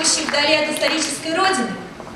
Живущие вдали от исторической родины,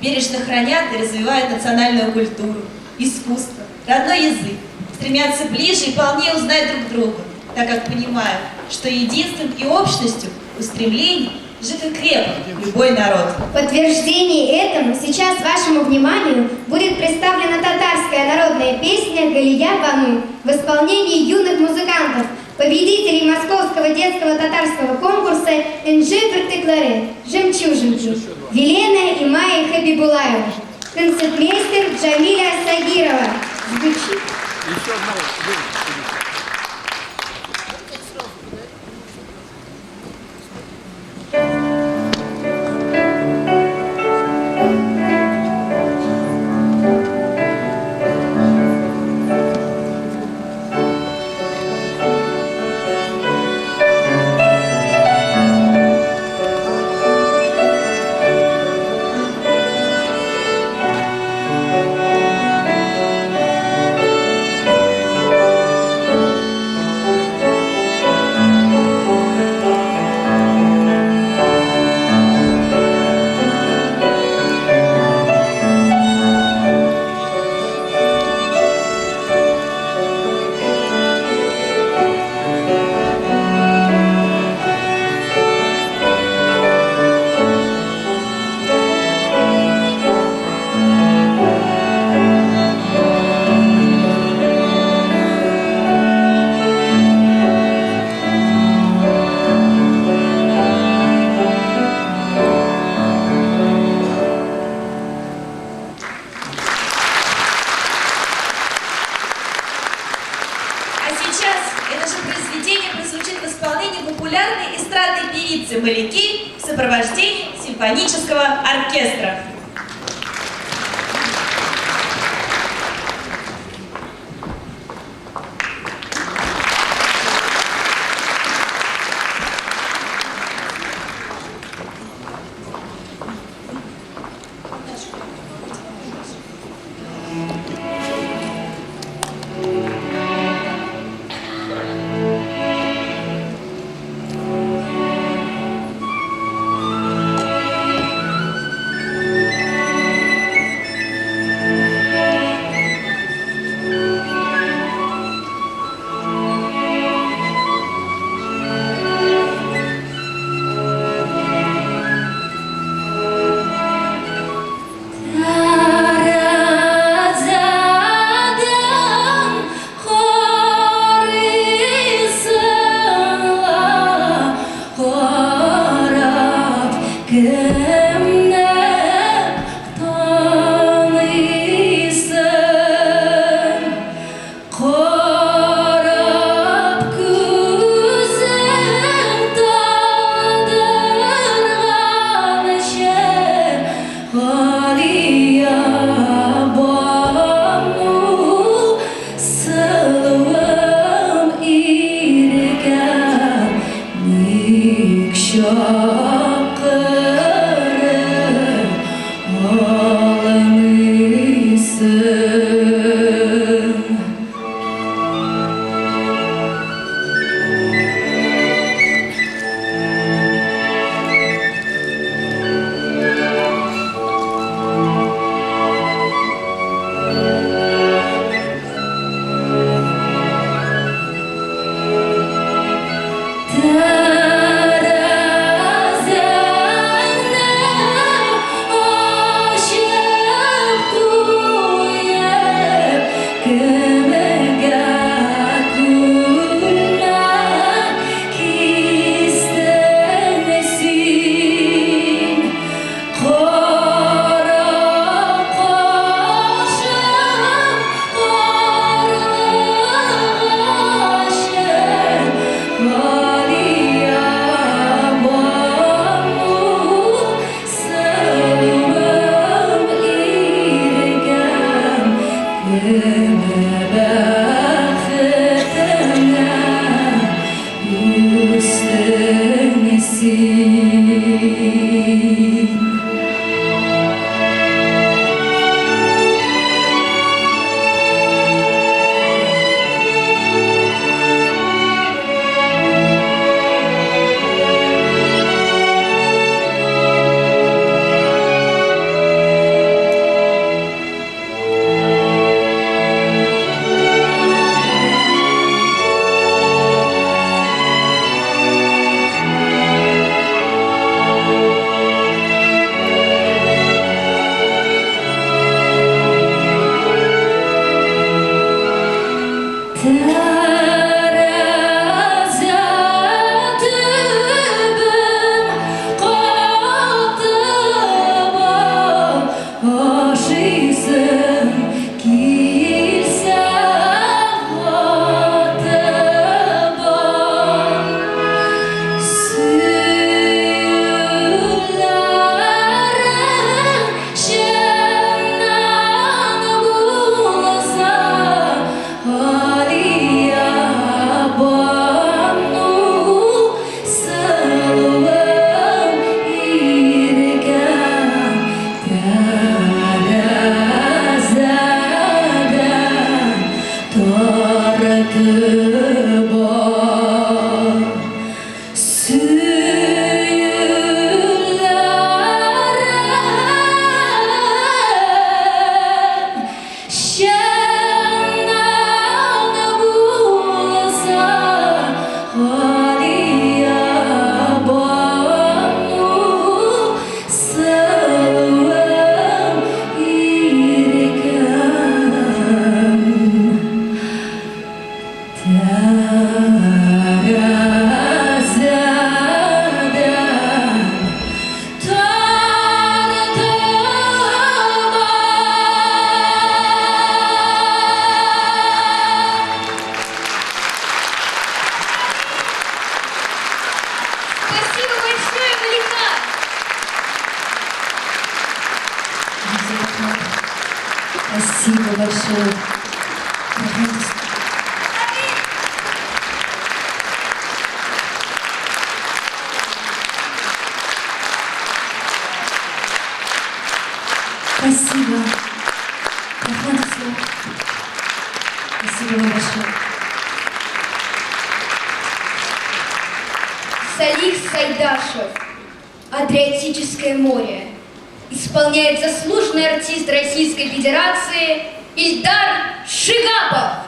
бережно хранят и развивают национальную культуру, искусство, родной язык, стремятся ближе и полнее узнать друг друга, так как понимают, что единством и общностью устремлений жив и крепок любой народ. В подтверждение этому сейчас вашему вниманию будет представлена татарская народная песня «Галия Бану» в исполнении юных музыкантов, победителей Московского детского татарского конкурса «Энджи Бөртекләре» «Жемчужинки» Велена и Майя Хабибулаева, концертмейстер Джамиля Сагирова. Звучит. Еще одного. А сейчас это же произведение прозвучит в исполнении популярной эстрадной певицы Малики в сопровождении симфонического оркестра. Тәрәзәдән карыйсың ла, карап кемне таныйсың? Карап күзең талдырганчы, Галиябану, сылуым, иркәм, ник чакырып алмыйсың? Салих Сайдашев. Адриатическое море. Исполняет заслуженный артист Российской Федерации Ильдар Шигапов.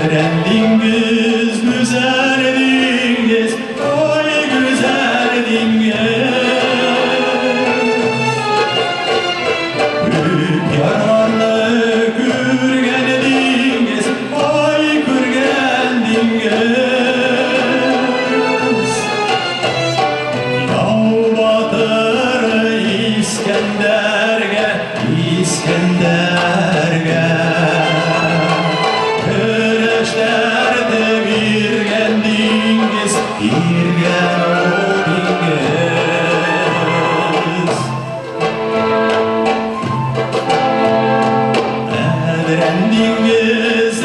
Әдрән диңгез, гүзәл диңгез, ой, гүзәл диңгез. Күп ярларны күргән диңгез, ой, күргән диңгез. Тау батыр Искәндәргә, Искәндәргә. Көрәшләрдә биргән диңгез, биргән ул диңгез. Әдрән диңгез.